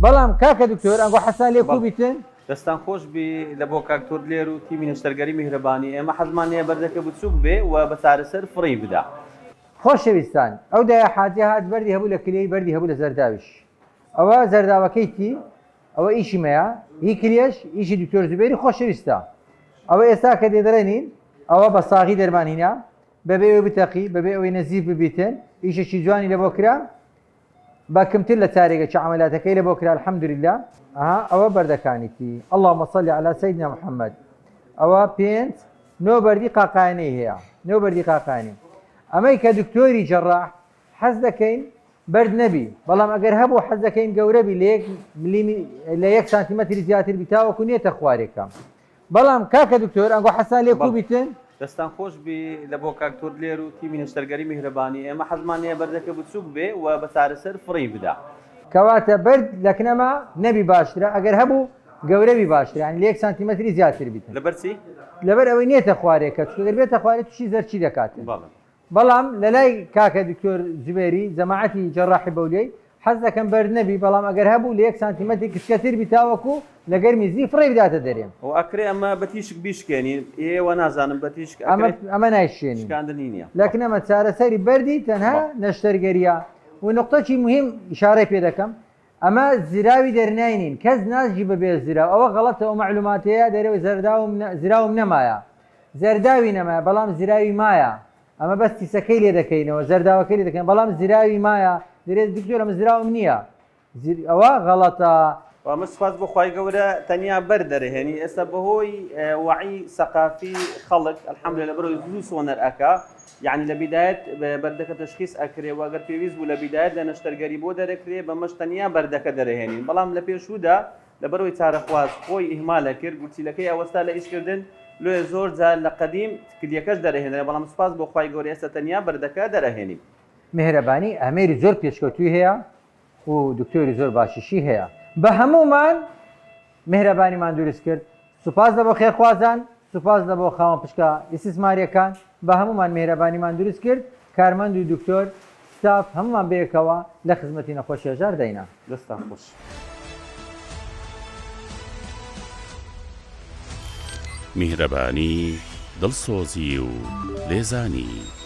بەڵام کاکە دکتۆر ئەنگۆ حەسان لێ کو بیتن؟ دەستان خۆش بی لە بۆ کاک تۆدلێر و تیمی نەشتەرگەری میهرەبانی ئێمە حەزمان لێیە بەردەکە بچوک بێ و بە چارەسەر فڕێی بدا. خۆشەویستان ئەو دایە حاجیە هات بەردی هەبوو لە کلیەی بەردی هەبوو لە زەرداویش ئەوە زەرداوەکەی تی ئەوە ئیشی مەیە هی کلیەش ئیشی دکتۆر زوبێری خۆشەویستە ئەوە ئێستا کە دێدڕێنین ئەوە بە ساغی دەرمان هینا بەبێ ئەوەی بتەقی بەبێ ئەوەی نەزیف ببیتن ئیشێکی جوانی لەبۆ کرا بە کمتر لە چارێگەکی عەمەلاتەکەی لەبۆ کرا الحمدللە. ئەها ئەوە بەردەکانیتی اللهم صل علی سیدنا محمد ئەوە پێنج نۆ بەردی قاقایانەی هەیە نۆ بەردی قاقانی ئەمەی کە دکتۆری جەڕاح حەز دەکەین بەرد نەبی بەڵام ئەگەر هەبوو حەز دەکەین گەورە بی لە یەک ملیمی لە یەک سانتیمەتری زیاتر بی تاوەکو نێتە خوارێکە بەڵام کاکە دکتۆر ئەنگۆ حەسان لێ کو بیتن؟ دەستان خۆش بی لە بۆ کاک تۆدلێر و تیمی نەشتەرگەری میهرەبانی ئێمە حەزمان لێیە بەردەکە بچوک بێ و بە چارەسەر فڕێی بدا. کەواتە بەرد لەکنەما نەبی باشترە ئەگەر هەبوو گەورە بی باشترە یانی لە یەک سانتیمەتری زیاتر بیتن. لەبەر چی؟ لەبەر ئەوەی نێتە خوارێ کە چونکە گەر بێتە خوارێ توشی زەرچی دەکاتن. بەڵێ. بەڵام لەلای کاکە دکتۆر زوبێری جەماعەتی جەڕاحی بەولیەی حەز دەکەم بەرد نەبی بەڵام ئەگەر هەبوو لە یەک سانتیمەتر کچکەتر بی تاوەکو لە گەرمی زی فڕێی بداتە دەرێ. ئەوە ئەکرێ ئەمە بە تیشک بیشکێنین ئێوە نازانم بە تیشک ئەمە ئەکرێ؟ ئەمە نایشکێنین شکاندنی نییە. لەکن ئەمە چارەسەری بەردی تەنها بەڵێ. نەشتەرگەریە و نوقتەکی موهیم ئیشارەی پێ دەکەم ئەمە زراوی دەرناینین کەس ناژی بەبێ زراو ئەوە غەڵەتە ئەو مەعلوماتەیە دەرێ زەرداوم زراوم نەمایە زەرداوی نەمایە بەڵام زراوی مایە ئەمە بەس تیسەکەی لێ دەکەینەوە زەرداوەکەی لێ دەکەین بەڵام زراوی مایە دەرێت دکتۆر ئەمە زراوم نییە ئەوە غەڵەتە. وامە سوپاس بۆ خوای گەورە تەنیا بەر دەرهێنی ئێستا بەهۆی وەعی سەقافی خەڵک الحمدللە لەبەرەوەی زوو سۆنەر ئەکا یعنی لە بیدایەت بەردەکە تەشخیص ئەکرێ و ئەگەر پێویست بوو لە بیدایەت لە نەشتەرگەری بۆ دەرەکرێ بەمەش تەنیا بەردەکە دەرهێنین بەڵام لە پێشوودا لەبەرەوەی چارەخواز خۆی ئیهمال ئەکرد گورچیلەکەی ئەوەستا لە ئیشکردن لۆیە زۆر جار لە قەدیم کلیەکەش دەرەهێنرا بەڵام سوپاس بۆ خوای گەورە ئێستا تەنیا بەردەکە دەرەهێنین. میهرەبانی ئامێری زۆر پێشکەوتووی هەیە و دکتۆری زۆر باشیشی هەیە بە هەموومان میهرەبانیمان دروست کرد سوپاس لە بۆ خێرخوازان سوپاس لە بۆ خاوەن پشکە ئیستیسماریەکان بە هەموومان میهرەبانیمان دروست کرد کارمەند و دکتۆر ستاف هەموومان بەیەکەوە لە خزمەتی نەخۆشی هەژار داینا. دەستتان خۆش. میهرەبانی، دڵسۆزی و لێزانی.